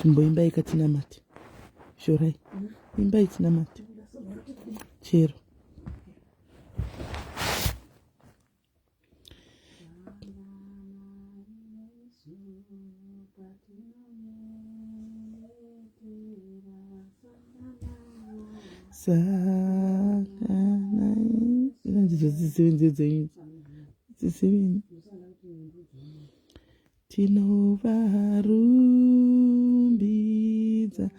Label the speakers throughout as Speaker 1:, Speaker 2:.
Speaker 1: Chimboimbai katinamate. Shorai. Imbai tinamate. Chero. Tinovarumbidza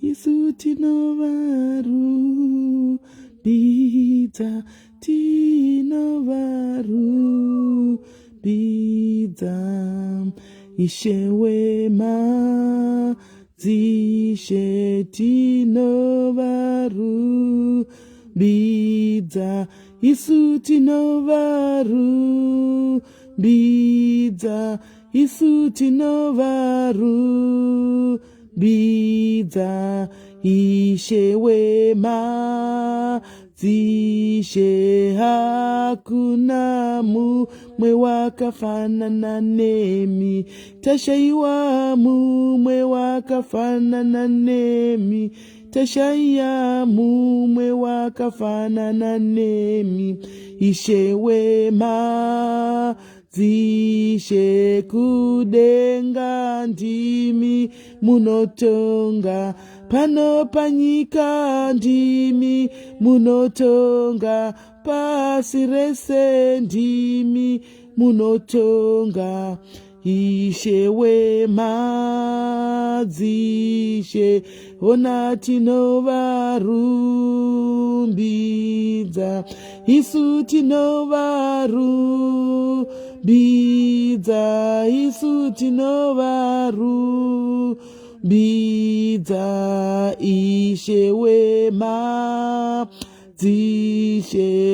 Speaker 1: isu tinovarumbidza tinovarumbidza Ishe wemadzishe tinovarumbidza isu tinovarumbidza isu tinovarumbidza Ishe wemadzishe hakuna mumwe wakafanana nemi tashaiwa mumwe wakafanana nemi tashaiya mumwe wakafanana nemi Ishe wema Dzishe kudenga ndimi munotonga pano panyika ndimi munotonga pasi rese ndimi munotonga Ishe wemadzishe hona tinovarumbidza isu tinovarumbidza isu tinovarumbidza Ishe wemadzishe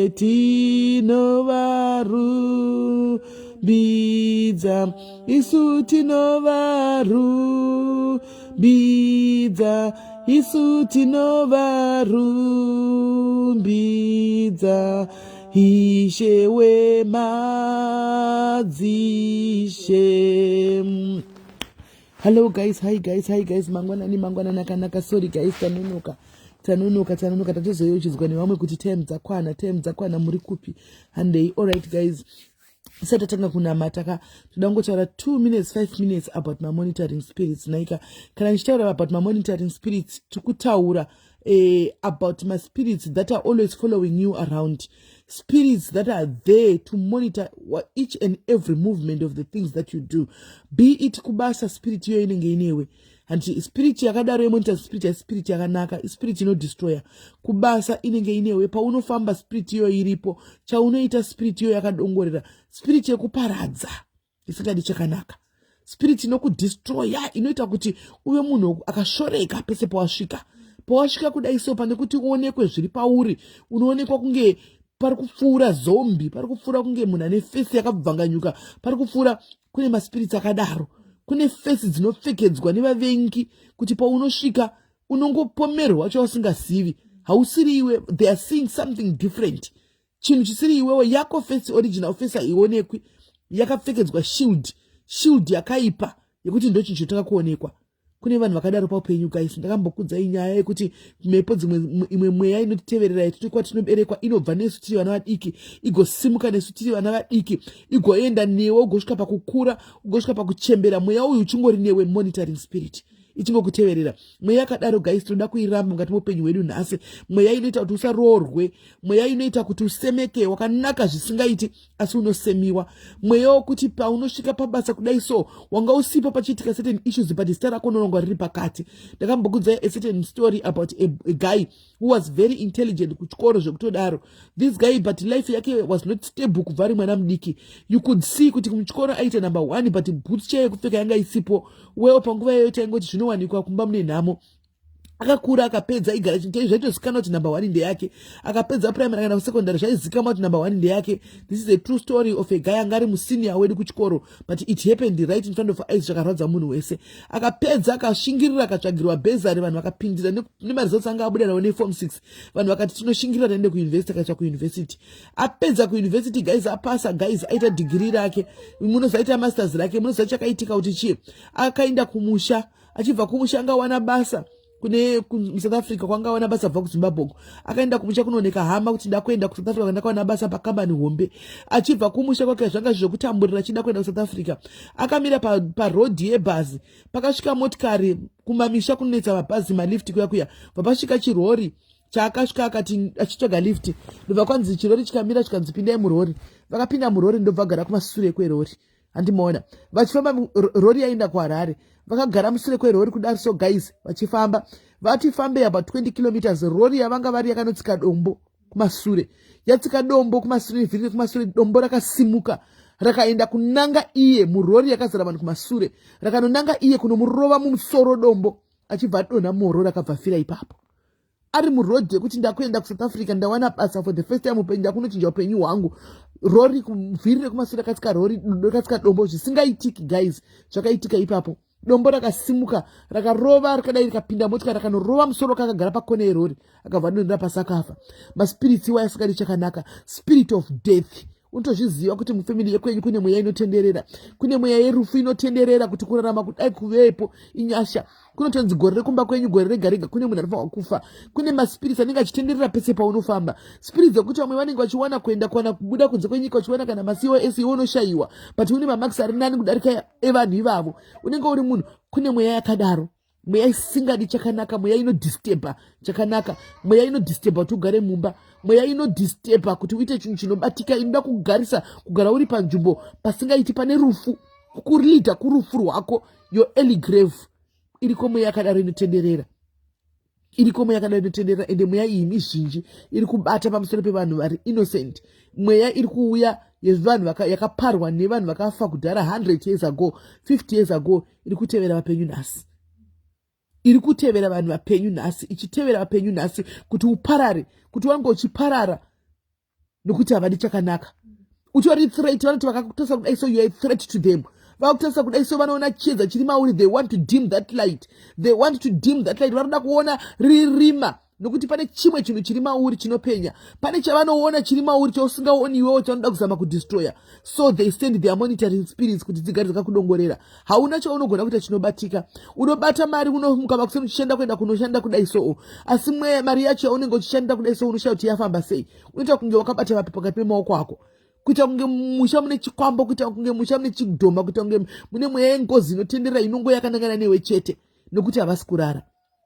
Speaker 1: tinovarumbidza isu tinovarumbidza isu tinovarumbidza Ishe wemadzishe. Hello guys, hi guys, hi guys, mangwanani mangwanani akanaka. Sorry guys, tanonoka tanonoka tanonoka, tatozoyeuchidzwa nevamwe kuti time dzakwana, time dzakwana, muri kupi? Handei. Alright guys, tisati tatanga kunamata ka toda kungotaura 2 minutes 5 minutes about mamonitoring spirits. Naika kana ndichitaura about mamonitoring spirits, tiri kutaura about maspirits that are always following you around, spirits that are there to monitor each and every movement of the things that you do, be it kubasa, spirit iyo inenge inewe. Hanti spirit yakadaro yemonitor spirit yaspirit yakanaka, spirit inodestroya. Kubasa inenge inewe, paunofamba spirit iyo iripo, chaunoita spirit iyo yakadongorera, spirit yekuparadza isingadi chakanaka, spirit inokudestroya, inoita kuti uve munhu akashoreka pese pawasvika. Pawasvika kudai so, pane kuti uonekwe zviri pauri, unoonekwa kunge pari kupfuura zombi, pari kupfuura kunge munhu ane fesi yakabvanganyuka, pari kupfuura. Kune maspirits akadaro, kune fesi dzinopfekedzwa nevavengi kuti paunosvika unongopomerwa chausingazivi, hausiri iwe. They are seeing something different, chinhu chisiri iwewe. Yako face, original face haionekwi, yakapfekedzwa shield, shield yakaipa yekuti ndo chinhu chotanga kuonekwa. Kune vanhu vakadaro paupenyu guys. Ndakambokudzai nyaya yekuti mhepo dzimwe, imwe mweya inotiteverera yetiti kwatinoberekwa, inobva nesu tiri vana vadiki, igosimuka nesu tiri vana vadiki, igoenda newe ugosvika pakukura, ugosvika pakuchembera, mweya uyu uchingori newe, monitoring spirit ichingokuteverera. Mweya yakadaro guys, tinoda kuiramba mukati meupenyu hwedu nhasi. Mweya inoita kuti usaroorwe, mweya inoita kuti usemeke wakanaka zvisingaiti asi unosemiwa, mweya wokuti paunosvika pabasa kudai so, wanga usipo pachiitika certain issues, but zita rako unorongwa riri pakati. Ndakambokudzai a certain story about a guy who was very intelligent kuchikoro zvekutodaro, this guy, but life yake was not stable kubva ari mwana mudiki. You could see kuti muchikoro aita number one, but boots chaiyo yekupfeka yanga isipo. Well, panguva iyoyo taingoti zvinowanikwa kumba mune nhamo. Akakura, akapedza, igara zvaitozikanwa kuti number one ndeyake. Akapedza primary kana secondary, zvaizikanwa kuti number one ndeyake. This is a true story of a guy anga ari musenior wedu kuchikoro, but it happened right in front of eyes. Zvakarwadza munhu wese. Akapedza, akashingirira, akatsvagirwa bursary. Vanhu vakapindira nemaresults anga abuda nawo neform 6. Vanhu vakati, "Tinoshingirira, taende kuuniversity." Akaiswa kuuniversity. Apedza kuuniversity, guys, apasa, guys, aita dhigiri rake, munozoaita masters rake. Munoziva chakaitika kuti chii? Akaenda kumusha. Achibva kumusha, angawana basa kune kuSouth Africa, kwangawana basa bva kuZimbabwe uko. Akaenda kumusha kunooneka hama kuti, "Ndakuenda kuSouth Africa, ndakawana basa pakambani hombe." Achibva kumusha kwake, zvanga zvokutamburira, achida kuenda kuSouth Africa. Akamira parodhi yebhazi. Pakasvika motikari. Kumamisha kunetsa mabhazi, malift kuya kuya. Bva pasvika chirori chaakasvika, akati achitsvaga lift. Ndobva kwanzi chirori chikamira, chikanzi, "Pindai murori." Vakapinda murori, ndobva gara kumasure kwerori. Handimaona vachifamba, rori yaenda kuHarare. Vakagara musure kwerori kudaro. So guys, vachifamba, vati fambei about 20 kilometers, rori yavanga vari yakanotsika dombo kumasure. Yatsika dombo kumasure, vhiri kumasure, dombo rakasimuka, rakaenda kunanga iye murori yakazara vanhu kumasure. Rakanonanga iye kunomurova mumusoro dombo, achibva adonha murori, akabva fira ipapo. Ari murodhi yekuti, "Ndakuenda kuSouth Africa, ndawana basa for the first time upenyu, ndakunochinja upenyu hwangu." Rori, vhiri rekumasure rakatsika rori, rakatsika dombo. Zvisingaitiki, guys, zvakaitika ipapo. Dombo rakasimuka, rakarova, rikadai rikapinda motikari, rakanorova musoro kakagara pakona yerori. Akabva adonhera pasi, akafa. Maspirits iwaya asingadi chakanaka, spirit of death. Unotozviziva kuti mufamily yekwenyu kune mweya inotenderera, kune mweya yerufu inotenderera. Kuti kurarama kudai kuvepo inyasha. Kunotonzi gore rekumba kwenyu, gore rega rega, kune munhu anofanwa kufa. Kune maspirits anenge achitenderera pese paunofamba, spirits dzekuti vamwe vanenge vachiwana kuenda, kuwana kubuda kunze kwenyika, vachiwana kana maCoS, iwe unoshayiwa, but une mamarks ari nani kudarika evanhu ivavo. Unenge uri munhu. Kune mweya yakadaro, mweya isingadi chakanaka, mweya inodisturba chakanaka, mweya inodisturba kuti ugare mumba, mweya inodisturba kuti uite chinhu chinobatika, inoda kugarisa, kugara uri panzvimbo pasingaiti, pane rufu, kuleada kurufu rwako, your early grave. Iriko mweya yakadaro inotenderera, iriko mweya yakadaro inotenderera. Ende mweya iyi mizhinji iri kubata pamusoro pevanhu vari innocent. Mweya iri kuuya yevanhu yakaparwa nevanhu vakafa kudhara, 100 years ago, 50 years ago, iri kutevera vapenyu nhasi, iri kutevera vanhu vapenyu nhasi, ichitevera vapenyu nhasi kuti uparare, kuti wange uchiparara, nokuti havadi chakanaka. Utori threat. Vanoti vakakutarisa kudai, so you are a threat to them. Vakakutarisa kudai, so vanoona chiedza chiri mauri. They want to dim that light, they want to dim that light. Vanoda kuona ririma, nokuti pane chimwe chinhu chiri mauri chinopenya. Pane chavanoona chiri mauri chausingaoni iwewo, chavanoda kuzama kudestroya. So they send their monitoring spirits kuti dzigare dzakakudongorera. Hauna chaunogona kuita chinobatika. Unobata mari, unomuka makuseni uchishanda, kuenda kunoshanda kudai soo, asi mweya mari yacho yaunenge uchishandira kudai so, unoshaya kuti yafamba sei. Unoita kunge wakabata vapi pakati pemaoko ako, kuita kunge musha mune chikwambo, kuita kunge musha mune chidhoma, kuita kunge mune mweya yengozi inotenderera, inongo yakanangana newe chete, nokuti havasi kurara.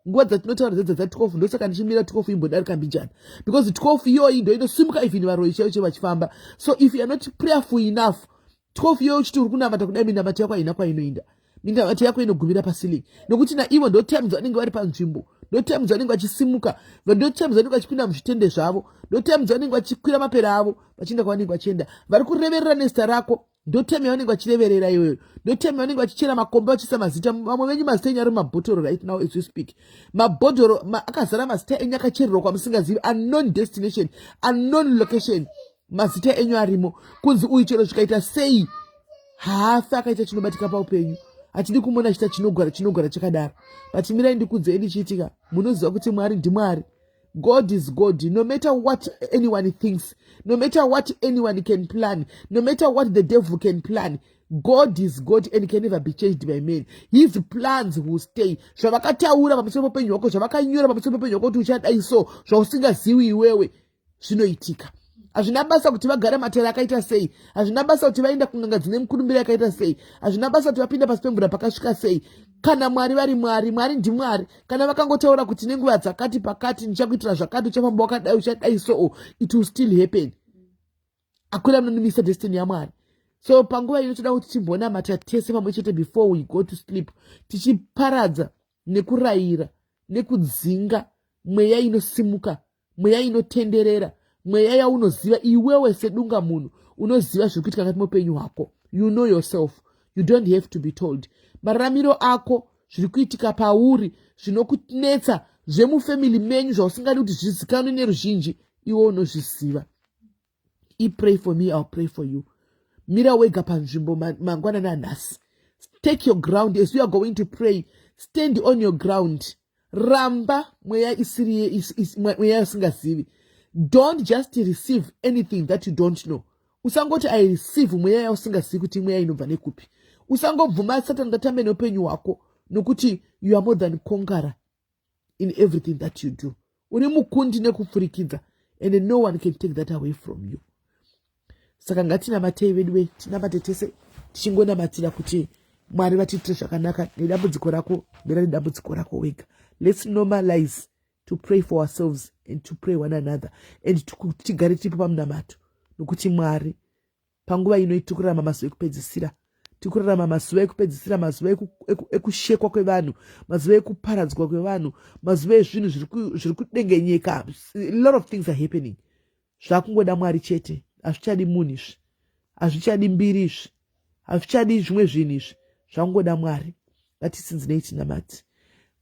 Speaker 1: Nguva dzatinotaura dzedza dza12, ndosaka ndichimira 12 imbodarika mbijana, because 12 iyoyi ndo inosimuka even varoyi chaivo chaivo vachifamba. So if you are not prayerful enough, 12 iyoyo uchiti uri kunamata kudai, minamato yako haina kwainoinda. Minamato yako inogumira paceiling, nokuti naivo ndo time dzavanenge vari panzvimbo, ndo time dzavanenge vachisimuka, ndo time dzavanenge vachipinda muzvitende zvavo, ndo time dzavanenge vachikwira mapera avo vachienda kwavanenge vachienda. Vari kureverera nezita rako, ndo time yavanenge vachireverera iyoyo, ndo time yavanenge vachichera makomba, vachiisa mazita. Vamwe venyu mazita enyu ari mumabhotoro right now as we speak. Mabhodhoro akazara mazita enyu, akachererwa kwamusingazivi, unknown destination, unknown location. Mazita enyu arimo, kunzi uyu chero zvikaita sei haafi akaita chinobatika paupenyu. Hatidi kumuona achiita chinogara, chinogara chakadaro. But mirai ndikudzei ndichiitika. Munoziva kuti Mwari ndiMwari. God is God. No matter what anyone thinks, no matter what anyone can plan, no matter what the devil can plan, God is God and can never be changed by men. His plans will stay. Zvavakataura pamusoro peupenyu hwako, zvavakanyora pamusoro peupenyu hwako kuti uchadai so, zvausingazivi iwewe, zvinoitika. Hazvina basa kuti vagara matare akaita sei, hazvina basa kuti vaenda kun'anga dzine mukurumbira yakaita sei, hazvina basa kuti vapinda pasi pemvura pakasvika sei. Kana Mwari vari Mwari, Mwari ndiMwari. Kana vakangotaura kuti nenguva dzakati pakati ndichakuitira zvakati, uchafamba wakadai, uchadai, so it will still happen. Hakuna munonimisa destiny yaMwari. So panguva ino toda kuti timbonamata tese pamwe chete before we go to sleep, tichiparadza nekurayira nekudzinga mweya inosimuka, mweya inotenderera, mweya yaunoziva iwewe sedunga munhu. Unoziva zviri kuitika kati muupenyu hwako. You know yourself, you don't have to be told. Mararamiro ako, zviri kuitika pauri, zvinokunetsa. Zvemufamily menyu zvausingadi kuti zvizikanwe neruzhinji, iwe unozviziva. I pray for me, I'll pray for you. Mira wega panzvimbo mangwanani anhasi. Take your ground as we are going to pray. Stand on your ground. Ramba mweya isiri mweya usingazivi. Don't just receive anything that you don't know. Usangoti I receive mweya yausingazivi kuti mweya inobva nekupi. Usangobvuma Satani ngatambe neupenyu hwako, nokuti you are more than conqueror in everything that you do. Uri mukundi nekupfurikidza, and no one can take that away from you. Saka ngatinamatei vedu we, tinamate tese tichingonamatira kuti Mwari vatiitire zvakanaka. Nedambudziko rako, mira nedambudziko rako wega. Let's normalize to pray for ourselves and to pray one another and tigare tiripo pamunamato, nokuti Mwari panguva ino tiri kurarama mazuva ekupedzisira. Tiri kurarama mazuva ekupedzisira, mazuva ekushekwa kwevanhu, mazuva ekuparadzwa kwevanhu, mazuva ezvinhu zviri kudengenyeka. A lot of things are happening. Zvakungoda Mwari chete. Hazvichadi munhu izvi, hazvichadi mbiri izvi, hazvichadi zvimwe zvinhu izvi, zvakungoda Mwari. Ngatisinzinei tinamati.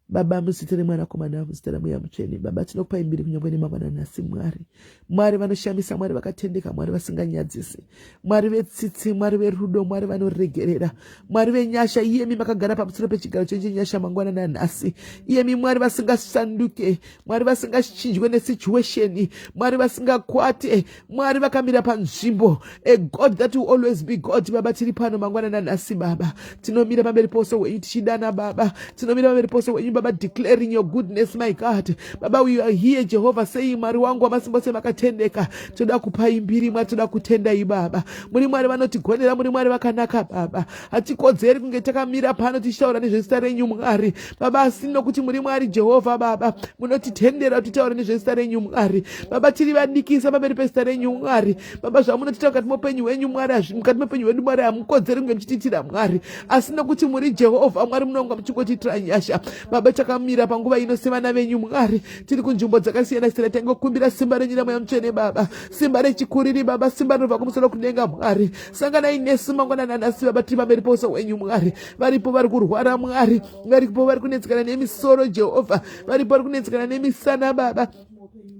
Speaker 1: Baba, muzita reMwanakomana, muzita raMweya Mutsvene, Baba, tinokupai mbiri kunyange nemangwana nhasi. Mwari, Mwari vanoshamisa, Mwari vakatendeka, Mwari vasinganyadzisi, Mwari vetsitsi, Mwari verudo, Mwari vanoregerera, Mwari venyasha, iyemi makagara pamusoro pechigaro chenyu chenyasha mangwanani anhasi, iyemi Mwari vasingasanduke, Mwari vasingachinjwe nesituation, Mwari vasingakwate, Mwari vakamira panzvimbo, a God that will always be God. Baba, tiri pano mangwanani anhasi. Baba, tinomira pamberi pose hwenyu tichidana. Baba, tinomira pamberi pose hwenyu, Baba, declaring your goodness, my God. Baba, we are here, Jehovah, saying, Mwari wangu wamasimba ose, makatendeka. Toda kupai mbiri, Mwari. Toda kutendai, Baba. Muri Mwari vanotigonera, muri Mwari vakanaka. Baba, hatikodzeri kunge takamira pano tichitaura nezvezita renyu, Mwari, Baba, asi nokuti muri Mwari Jehovha, Baba, munotitendera kuti titaure nezvezita renyu, Mwari. Baba, tiri vadikisa pamberi pezita renyu, Mwari. Baba, zvamunotiita mukati meupenyu hwenyu, Mwari, mukati meupenyu hwedu, Mwari, hamukodzeri kunge muchitiitira, Mwari, asi nokuti muri Jehovha Mwari, munonga muchingotiitira nyasha. Baba, takamira panguva ino sevana venyu, Mwari, tiri kunzvimbo dzakasiyana siyana, tangokumbira simba renyu raMweya Mutsvene, Baba, simba rechikuriri, Baba, simba rinobva kumusoro kudenga. Mwari, sanganai nesu mangwanani anhasi. Baba, tiri pamberi pose wenyu, Mwari. Varipo vari kurwara, Mwari, varipo vari kunetsekana nemisoro, Jehovha, varipo vari kunetsekana nemisana, Baba,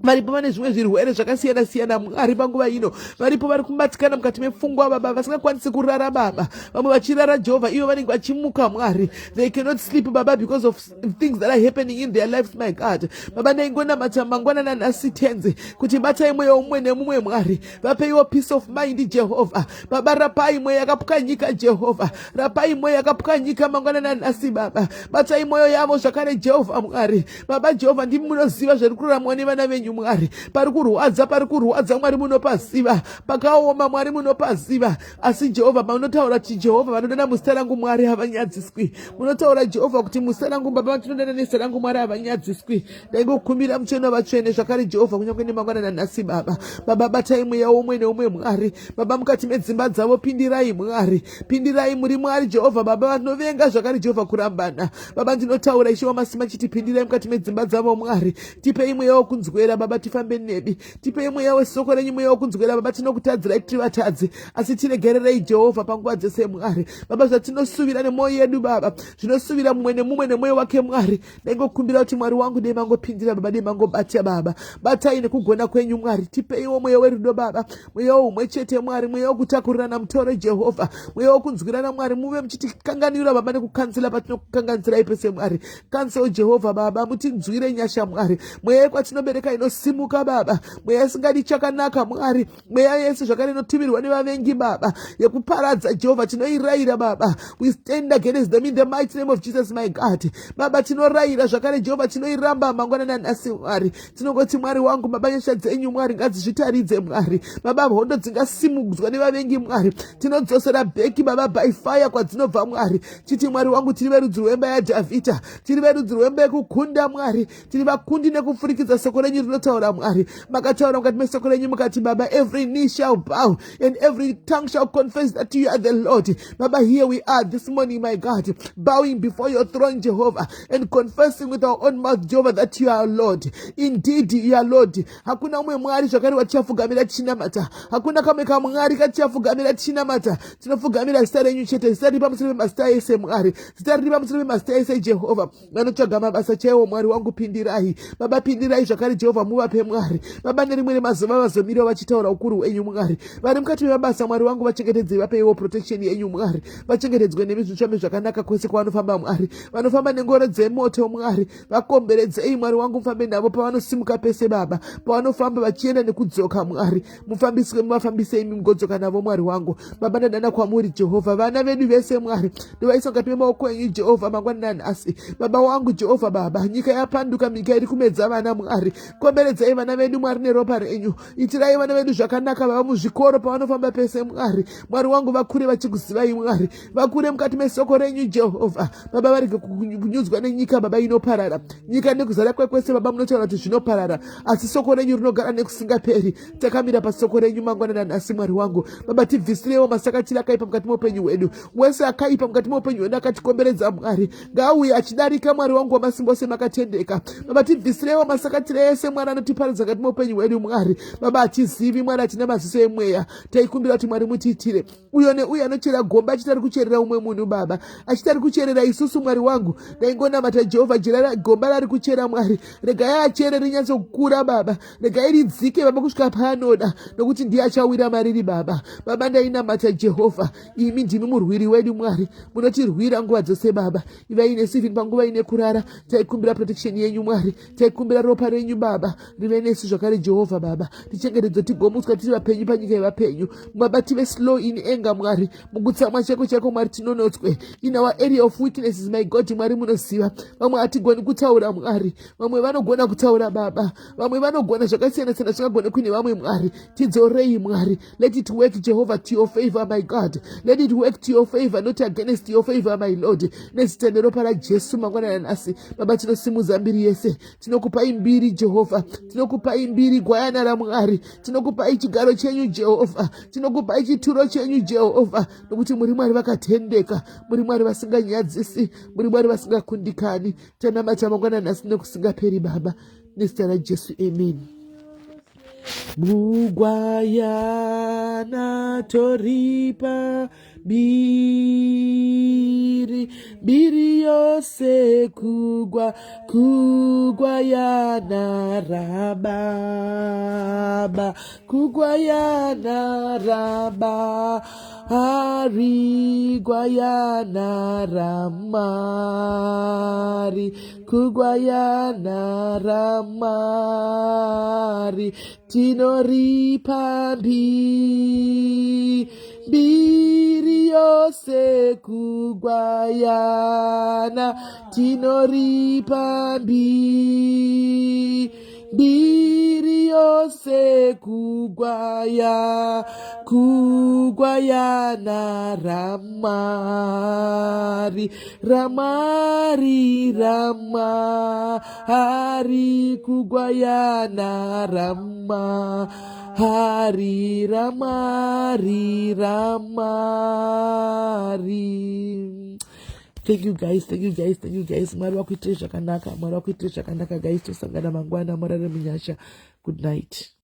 Speaker 1: varipo vane zvimwe zvirwere zvakasiyana siyana, Mwari. Panguva ino varipo vari kubatikana mukati mepfungwa, Baba, vasingakwanisi kurara, Baba, vamwe vachirara, Jehovha, ivo vanenge vachimuka, Mwari. They cannot sleep, Baba, because of things that are happening in their lives, my God. Baba, ndaingonamata mangwanana nhasi, Tenzi, kuti batai mweya umwe nemumwe, Mwari. Vapeiwo peace of mind, Jehovha. Baba, rapai mweya yakapwanyika, Jehovha. Rapai mweya yakapwanyika mangwanana nhasi, Baba. Batai mwoyo yavo zvakare, Jehovha Mwari. Baba Jehovha, ndimi munoziva zviri kuraramwa nevana venyu, Mwari. Pari kurwadza, pari kurwadza, Mwari, munopaziva. Pakaoma, Mwari, munopaziva. Asi Jehovha, munotaura kuti, Jehovha, vanodana muzita rangu, Mwari, havanyadziswi. Munotaura, Jehovha, kuti muzita rangu, Baba, vatinodana nezita rangu, Mwari, havanyadziswi. Ndaingokumbira, Mutsvene wavatsvene, zvakare, Jehovha, kunyange nemangwanana nhasi, Baba. Baba, batai mweya umwe neumwe, Mwari. Baba, mukati medzimba dzavo pindirai, Mwari, pindirai. Muri Mwari, Jehovha, Baba, vanovenga zvakare, Jehovha, kurambana. Baba, ndinotaura, Ishe wamasimba, chiti pindirai mukati medzimba dzavo, Mwari. Tipei mweya wokunzwera, Baba, tifambe nebi. Tipei mweya wesoko renyu, mweya wokunzwera. Baba, tinokutadzirai, tiri vatadzi, asi tiregererei, Jehovha, panguva dzese, Mwari. Baba, zvatinosuvira nemwoyo yedu, Baba, zvinosuvira mumwe nemumwe nemwoyo wake, Mwari, ndaingokumbira kuti, Mwari wangu, dei mangopindira, Baba, dei mangobata. Baba, batai nekugona kwenyu, Mwari. Tipeiwo mweya werudo, Baba, mweya woumwe chete, Mwari, mweya wokutakurirana mutoro, Jehovha, mweya wokunzwirana. Mwari, muve muchitikanganwira, Baba, nekukanzila patinokukanganitsirai pese, Mwari. Counsel, Jehovha, Baba, mutinzwire nyasha, Mwari. Mweya yekwatinobereka inosimuka, Baba, mweya isingadi chakanaka, Mwari, mweya yese zvakare inotumirwa nevavengi, Baba, yekuparadza, Jehovha, tinoirayira. Baba, we stand against them in the mighty name of Jesus, my God. Baba, tinorayira zvakare, Jehovha, tinoiramba mangwanani anhasi, Mwari. Tinongoti, Mwari wangu, Baba, nyasha dzenyu, Mwari, ngadzizvitaridze, Mwari. Baba, hondo dzingasimudzwa nevavengi, Mwari, tinodzosera back, Baba, by fire kwadzinobva, Mwari. Chiti, Mwari wangu, tiri verudzi rwemba yaDhavhidha, tiri verudzi rwemba yekukunda, Mwari. Tiri vakundi nekupfurikidza soko renyu. rinotaura Mwari. Makataura mukati mesoko renyu mukati, Baba, every knee shall bow and every tongue shall confess that you are the Lord. Baba, here we are this morning, my God, bowing before your throne, Jehovah, and confessing with our own mouth, Jehovah, that you are Lord. Indeed you are Lord. Hakuna umwe Mwari zvakare watichapfugamira tichinamata. Hakuna kamwe kamwari katichapfugamira tichinamata. Tinopfugamira zita renyu chete, zita riri pamusoro pemazita ese, Mwari, zita riri pamusoro pemazita ese, Jehovha. Vanotsvaga mabasa chaiwo, Mwari wangu, pindirai. Baba, pindirai zvakare, Jehovha, muvape, Mwari. Baba, nerimwe remazuva vazomirawo vachitaura ukuru hwenyu, Mwari. Vari mukati memabasa, Mwari wangu, vachengetedzei, vapeiwo protection yenyu, Mwari. Vachengetedzwe nemi, zvitsvame zvakanaka kwese kwavanofamba, Mwari. Vanofamba nengoro dzemoto, Mwari, vakomberedzei. Mwari wangu, mufambe navo pavanosimuka pese, Baba, pavanofamba vachienda nekudzoka. Mwari, mufambiswe, muvafambisei imi, mugodzoka navo. Mwari wangu, Baba, ndadana kwamuri, Jehovha. Vana vedu vese, Mwari, ndovaisa mukati memaoko enyu, Jehovha, mangwanani nhasi. Baba wangu, Jehovha, Baba, nyika yapanduka, nyika iri kumedza vana. Mwari, komberedzai vana vedu, Mwari, neropa renyu. Itirai vana vedu zvakanaka vava muzvikoro, pavanofamba pese, Mwari. Mwari wangu, vakure vachikuzivai, Mwari, vakure mukati mesoko renyu, Jehovha. Baba, varege kunyudzwa nenyika, Baba, inoparara. Nyika nekuzara kwekwese, Baba, munotaura kuti zvinoparara, asi soko renyu rinogara nekusingaperi. Takamira pasoko renyu mangwanana nhasi, Mwari wangu. Baba, tibvisirewo masakatiri akaipa mukati meupenyu hwedu. Wese akaipa mukati meupenyu hwedu akatikomberedza, Mwari, ngaauye achidarika. Mwari wangu wamasimba ose, makatendeka. Baba, tibvisirewo masakatiri ese, Mwari, anotiparadza mukati meupenyu hwedu. Mwari, Baba, hatizivi, Mwari, hatina maziso emweya. Taikumbira kuti, Mwari, mutiitire. Uyo neuyo anochera gomba achiti ari kucherera umwe munhu, Baba, achiti ari kucherera isusu, Mwari wangu, ndaingonamata, Jehovha, jera gomba rari kuchera, Mwari, regai achere rinyatsokukura. Baba, regai ridzike, Baba, kusvika paanoda, nokuti ndiye achawira mariri. Baba, Baba, ndainamata, Jehovha, imi ndimi murwiri wedu. Mwari, munotirwira nguva dzose. Baba, ivai nesu even panguva ine kurara. Taikumbira protection yenyu, Mwari. Taikumbira ropa renyu, Baba, rive nesu zvakare, Jehovha. Baba, tichengetedzwe, tigomutswa tiri vapenyu panyika yevapenyu. Baba, tive slow in anger, Mwari, mukutsamwa chako chako, Mwari, tinonotswe in our area of weaknesses, my God. Mwari, munoziva vamwe hatigoni kutaura, Mwari, vamwe vanogona kutaura. Baba, vamwe vanogona zvakasiyana siyana zvingagone kuine vamwe. Mwari, tidzorei. Mwari, let it work, Jehovah, to your favor, my God. Let it work to your favor, not against your favor, my Lord. Nezita neropa raJesu, mangwanana nhasi, Baba, tinosimudza mbiri yese. Tinokupai mbiri, Jehovha. Tinokupai mbiri, Gwayana raMwari. Tinokupai chigaro chenyu, Jehovha. Tinokupai chituro chenyu, Jehovha, nokuti muri Mwari vakatendeka, muri Mwari vasinganyadzisi, muri Mwari vasingakundikani. Tanamata mangwana nhasi nekusingaperi, Baba, nezita raJesu, amen. Mugwayana toripa mbiri, mbiri yose kugwa kugwayana rababa, kugwayana raba hari, gwayana raMwari, kugwayana raMwari. Tinoripa mbiri, mbiri yose kugwayana. Tinoripa mbiri, mbiri yose kugwaya kugwayana raMwari, raMwari, raMwari, kugwayana raMwari, raMwari, raMwari. Thank you guys, thank you guys, thank you guys. Mwari wakuitire zvakanaka, Mwari wakuitire zvakanaka, guys. Tosangana mangwana. Murare munyasha. Good night.